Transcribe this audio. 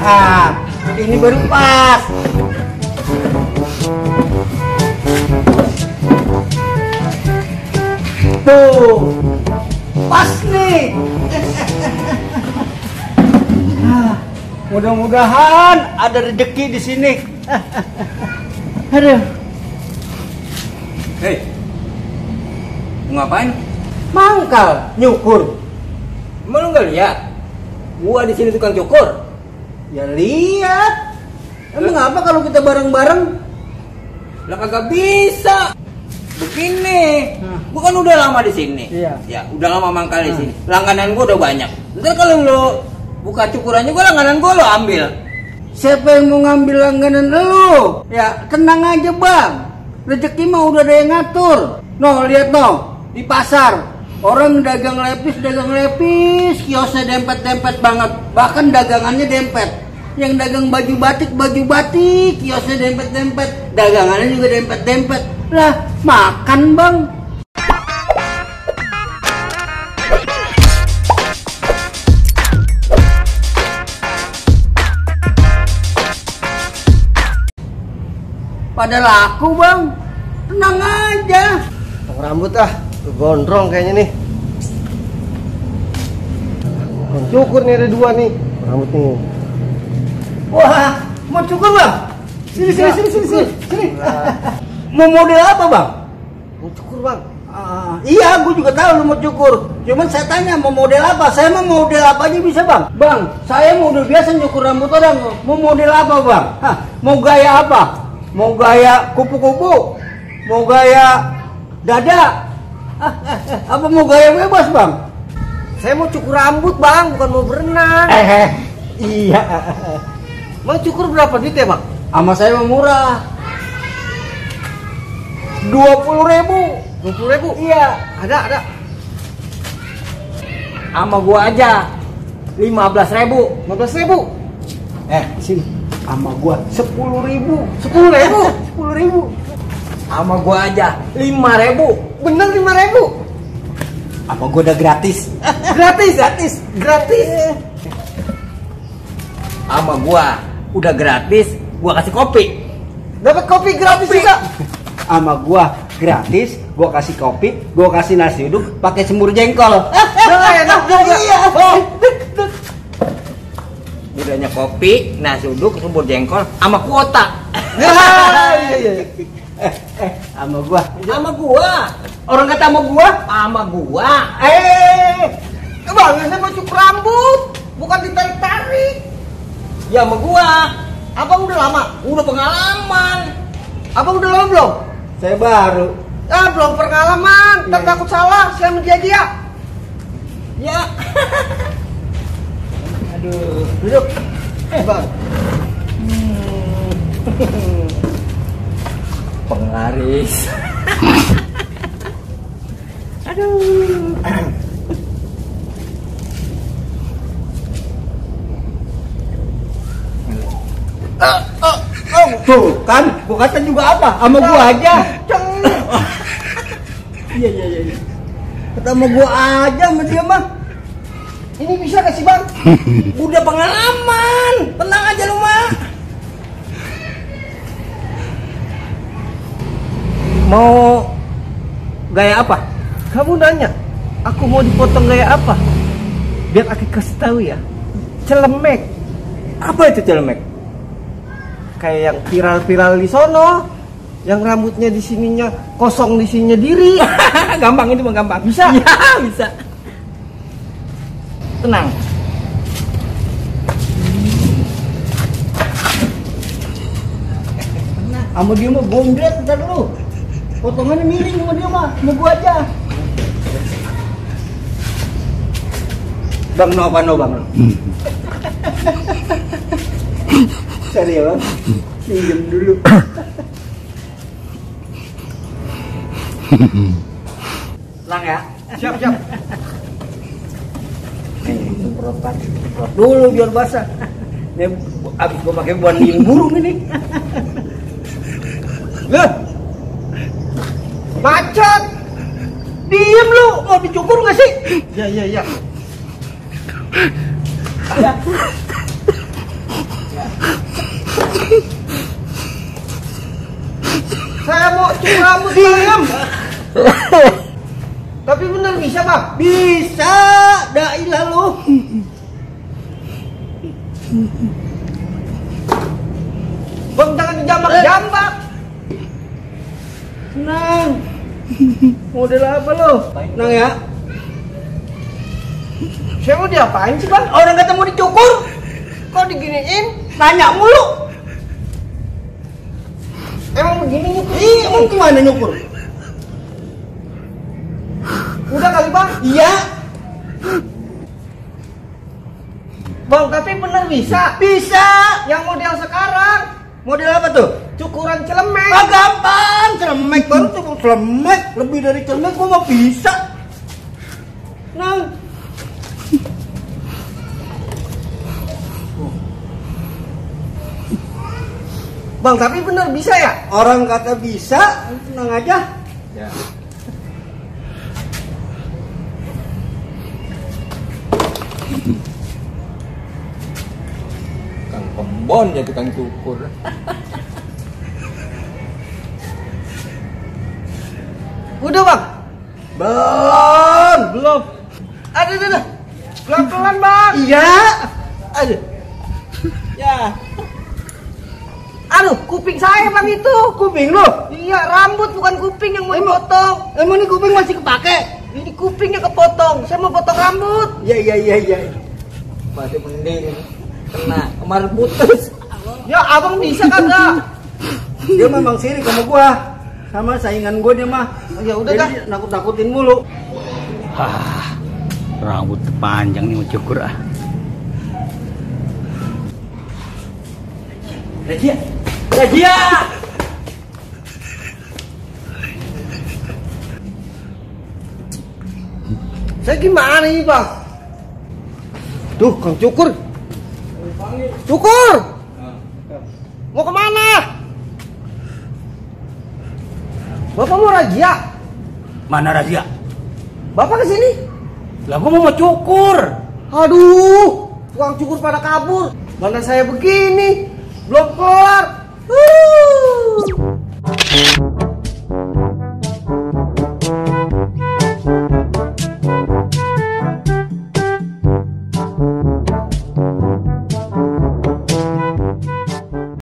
Ah, ini baru pas. Tuh, pas nih. Mudah-mudahan ada rezeki di sini. Aduh. Hei, mau ngapain? Mangkal, nyukur. Emang lu nggak lihat? Gua di sini tukang cukur. Ya lihat. Emang apa kalau kita bareng-bareng? Lah kagak bisa. Begini, gua kan udah lama di sini. Iya. Ya, udah lama mangkal di sini. Langganan gua udah banyak. Ntar kalau lu buka cukurannya, gua langganan gua lo ambil. Siapa yang mau ngambil langganan lu? Ya tenang aja bang. Rezeki mah udah ada yang ngatur. No, lihat no, di pasar orang dagang lepis, kiosnya dempet-dempet banget. Bahkan dagangannya dempet. Yang dagang baju batik, kiosnya dempet-dempet. Dagangannya juga dempet-dempet. Lah, makan bang. Pada laku bang. Tenang aja. Rambut gondrong kayaknya nih. Cukur nih ada 2 nih rambut nih. Wah, mau cukur bang? Sini. Mau model apa bang? Mau cukur bang. Iya, gue juga tahu lu mau cukur. Cuman saya tanya mau model apa? Saya mau model apa aja bisa bang. Bang, saya mau udah biasa nyukur rambut orang. Mau model apa bang? Hah, mau gaya apa? Mau gaya kupu-kupu? Mau gaya dada? Apa mau gaya bebas bang? Saya mau cukur rambut bang, bukan mau berenang. Iya. Mau cukur berapa duit ya bang? Sama saya mau murah. 20.000. 20.000? Iya. Ada. Sama gua aja 15.000. 15.000? Sini. Sama gua 10.000. 10.000? Sama gua aja 5.000. Bener 5.000? Apa gua udah gratis? Gratis. Sama gua udah gratis, gua kasih kopi. Dapat kopi gratis juga. Sama gua gratis, gua kasih kopi, gua kasih nasi uduk pakai semur jengkol. Enak juga. Iya. Bedanya kopi, nasi uduk, sumur jengkol, sama kuota. Iya. Sama gua. Sama gua. Orang kata sama gua, Sama gua. Bang, saya mau cukur rambut, bukan ditarik-tarik. Ya sama gua. Abang udah lama? Udah pengalaman. Abang udah lama belum? saya baru. Belum pengalaman. Tak takut salah, saya sama dia. Ya. Aduh, duduk. Bang. Penglaris. Tuh kan, gua kata juga apa? Sama gua aja. Iya. Kata sama gua aja sama dia mah. Ini bisa gak sih bang? Udah pengalaman. Tenang aja lu mah. Mau gaya apa? Kamu nanya, aku mau dipotong gaya apa? Biar aku kasih tahu ya. Celemek. Apa itu celemek? Kayak yang viral-viral di sono, yang rambutnya di sininya kosong, di sininya diri. Gampang itu mah gampang. Bisa? Ya, bisa. Tenang. Sama dia mah gondret ntar dulu. Potongannya miring sama dia mah, sama gua aja. Bang, no bang. Serius bang, pinjam dulu. Lang ya. Siap. Semprot dulu biar basah. Ini abis gua pakai buandiin burung ini. Loh, macet. Diem lu, mau dicukur nggak sih? Ya. Ya. Saya mau cukur rambut Bang. Tapi bener bisa Bang? Bisa, dailah lu. Bang jangan dijambak-jambak. Tenang. Model apa lo? Tenang ya. Saya mau diapain sih Bang? Orang kata mau dicukur, Kok diginiin? tanya mulu. Emang begini nyukur? Ih, emang gimana nyukur? Udah kali Bang? Iya, Bang tapi bener bisa. bisa. Yang model sekarang Model apa tuh? cukuran celemek. Ah, gampang. Celemek baru cukur celemek. Lebih dari celemek gua mah bisa. Nang. Bang tapi bener bisa ya? Orang kata bisa, tenang aja. Ya. Kang pembon ya tukang cukur. Udah Bang? Belum. Ada. Pelan-pelan Bang. Iya. Aduh. Ya. Aduh, kuping saya Bang itu. Kuping lu. Iya, rambut bukan kuping yang mau dipotong. Emang ini kuping masih kepake? Ini kupingnya kepotong. Saya mau potong rambut. Iya. Masih mending kena kemarin putus. Ya, abang bisa kagak? Dia memang sirik sama gua. Sama saingan gua dia mah. Ya udah dah. Jadi nakut-nakutin mulu. Rambut panjang nih mau cukur ah. Rajia. Saya gimana ini Bang? Tuh, Kang Cukur. Cukur! Mau kemana? Bapak mau razia? Mana razia? Bapak kesini? Lah gua mau cukur. Aduh, tukang cukur pada kabur. Mana saya begini? Belum kelar.